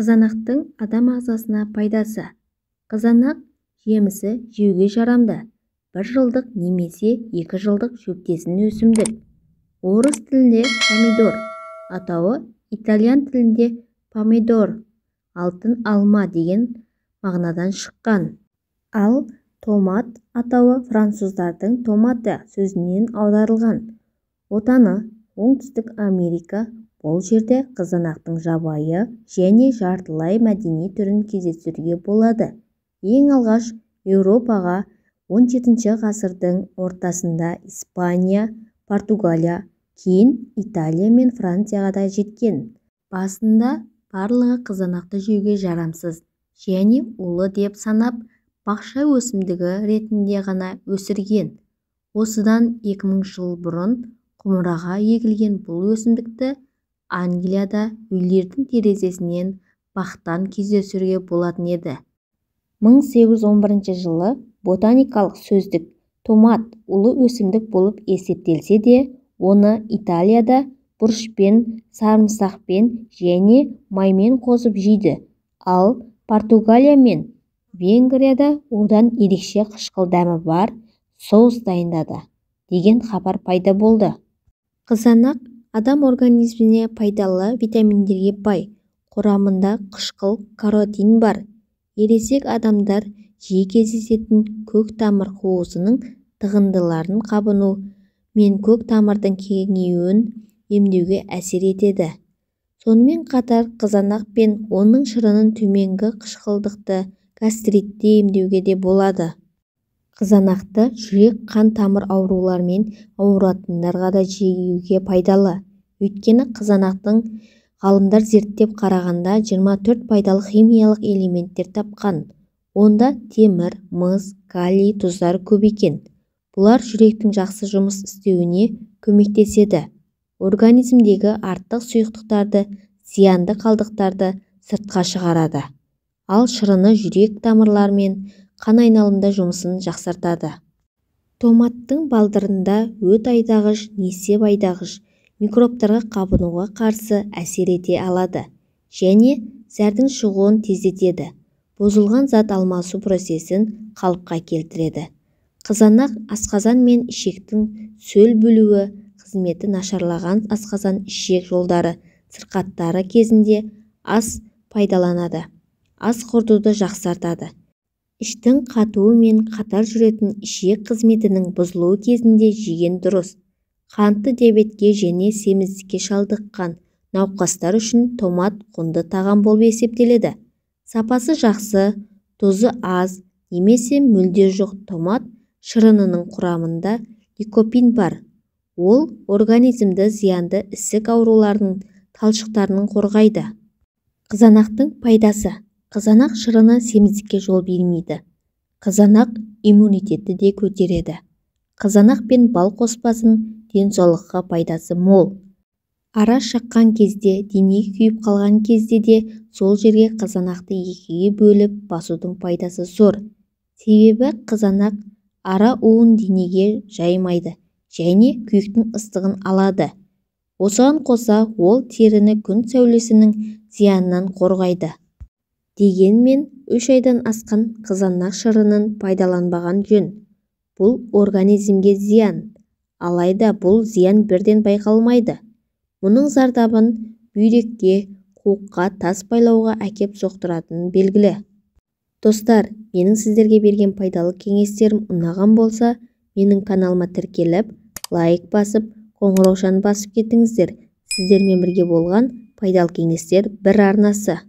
Қызанақтың адам ағзасына пайдасы. Қызанақ жемісі жеуге жарамды, бір жылдық немесе 2 жылдық шөптесін өсімдік. Орыс тілінде помидор атауы итальян тілінде помидор, алтын алма деген мағынадан шыққан. Ал томат атауы француздардың томаты сөзінен аударылған. Отаны Оңтүстік Америка, бұл жерде қызанақтың жабайы және жартылай мәдени түрін кездестіруге болады. Ең алғаш Еуропаға 17 ғасырдың ортасында Испания, Португалия, кейін Италия мен Францияға да жеткен. Басында барлығы қызанақты жеуге жарамсыз және улы деп санап, бақша өсімдігі ретінде ғана өсірген. Осыдан 2000 жыл бұрын құмыраға егілген бұл өсімдікті Англияда үйлердің терезесінен, бақтан кездестіруге болатын еді. 1811 жылы ботаникалық сөздік томат улы өсімдік болып есептелсе де, оны Италияда бұрышпен, сарымсақпен және маймен қосып жейді, ал Португалия мен Венгрияда одан ерекше қышқыл дәмі бар соус дайындады деген хабар пайда болды. Қызанақ адам организміне пайдалы витаминдерге бай, құрамында қышқыл каротин бар. Ересек адамдар жиі кездесетін көк тамыр қуысының тығындыларын қабыну мен көк тамырдың кеңеюін емдеуге әсер етеді. Сонымен қатар қызанақ пен оның шырынын төменгі қышқылдықты гастритті емдеуге де болады. Қызанақты жүрек-қан тамыр ауруларымен ауыратындарға да жеуге пайдалы. Өйткені қызанақтың ғалымдар зерттеп қарағанда 24 пайдалы химиялық элементтер тапқан. Онда темір, мыс, калий тұздары көп екен. Бұлар жүректің жақсы жұмыс істеуіне көмектеседі. Организмдегі артық сұйықтықтарды, зиянды қалдықтарды сыртқа шығарады. Ал шырыны жүрек тамырлары мен қан айналымында жұмысын жақсартады. Томаттың балдырында өт айдағыш, несеп айдағыш, микробтарға қабынуға қарсы әсер ете алады және зәрдің шығуын тездетеді. Бұзылған зат алмасу процесін қалыпқа келтіреді. Қызанақ асқазан мен ішектің сөл бөлуі қызметі нашарлаған асқазан-ішек жолдары сырқаттары кезінде ас пайдаланады. Ас қорытуды жақсартады. Іштің қатуы мен қатар жүретін ішек қызметінің бұзылуы кезінде жеген дұрыс. Қантты диабетке және семіздікке шалдыққан науқастар үшін томат құнды тағам болып есептеледі. Сапасы жақсы, тұзы аз немесе мүлде жоқ томат шырынының құрамында ликопин бар. Ол организмді зиянды ісік ауруларының талшықтарынан қорғайды. Қызанақтың пайдасы. Қызанақ шырыны семіздікке жол бермейді. Қызанақ иммунитетті де көтереді. Қызанақ пен бал қоспасының денсаулыққа пайдасы мол. Ара шаққан кезде, дене күйіп қалған кезде де сол жерге қызанақты екіге бөліп басудың пайдасы зор. Себебі қызанақ ара уын денеге жаймайды және күйіктің ыстығын алады. Осыған қоса ол теріні күн сәулесінің зиянынан қорғайды. Дегенмен 3 айдан асқан қызанақ шырынын пайдаланбаған жөн. Бұл организмге зиян. Алайда бұл зиян бірден байқалмайды. Мұның зардабын бүйрекке, қуыққа тас байлауға әкеп соқтыратыны белгілі. Достар, менің сіздерге берген пайдалы кеңестерім ұнаған болса, менің каналыма тіркеліп, лайк басып, қоңыраушаны басып кетіңіздер. Сіздермен бірге болған пайдалы кеңестер бір арнасы.